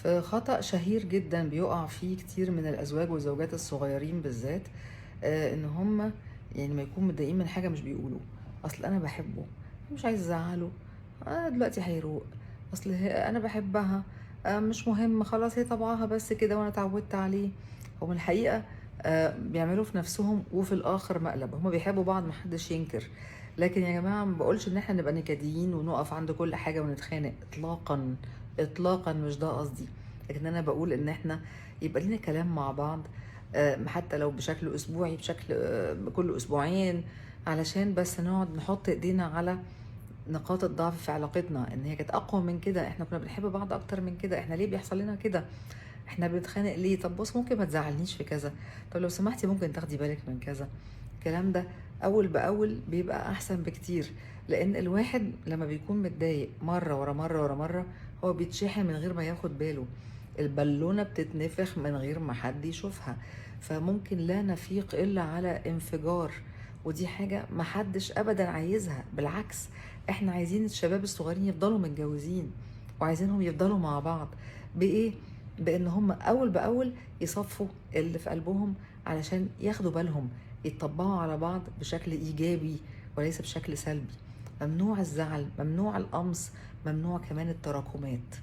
في خطأ شهير جدا بيقع فيه كتير من الأزواج والزوجات الصغيرين بالذات، إن هم يعني ما يكون متضايقين من حاجة مش بيقولوا. أصل أنا بحبه، مش عايز أزعله، دلوقتي هيروق، أصل أنا بحبها، مش مهم، خلاص هي طبعها بس كده وأنا اتعودت عليه. هم الحقيقة بيعملوا في نفسهم وفي الآخر مقلب. هم بيحبوا بعض، محدش ينكر، لكن يا جماعة ما بقولش إن احنا نبقى نكديين ونقف عند كل حاجة ونتخانق، إطلاقا إطلاقا، مش ده قصدي. لكن أنا بقول إن احنا يبقى لينا كلام مع بعض، حتى لو بشكل أسبوعي، بشكل كل أسبوعين، علشان بس نقعد نحط إيدينا على نقاط الضعف في علاقتنا، إن هي كانت أقوى من كده، إحنا كنا بنحب بعض أكتر من كده، إحنا ليه بيحصل لنا كده، إحنا بنتخانق ليه، طب بص ممكن ما تزعلنيش في كذا، طب لو سمحتي ممكن تاخدي بالك من كذا. الكلام ده أول بأول بيبقى أحسن بكتير، لأن الواحد لما بيكون متضايق مرة ورا مرة ورا مرة هو بيتشحن من غير ما ياخد باله، البالونة بتتنفخ من غير ما حد يشوفها، فممكن لا نفيق إلا على انفجار، ودي حاجة ما حدش أبدا عايزها. بالعكس احنا عايزين الشباب الصغيرين يفضلوا متجوزين، وعايزينهم يفضلوا مع بعض بإيه؟ بإن هم أول بأول يصفوا اللي في قلبهم علشان ياخدوا بالهم، يتطبعوا على بعض بشكل إيجابي وليس بشكل سلبي. ممنوع الزعل، ممنوع القمص، ممنوع كمان التراكمات.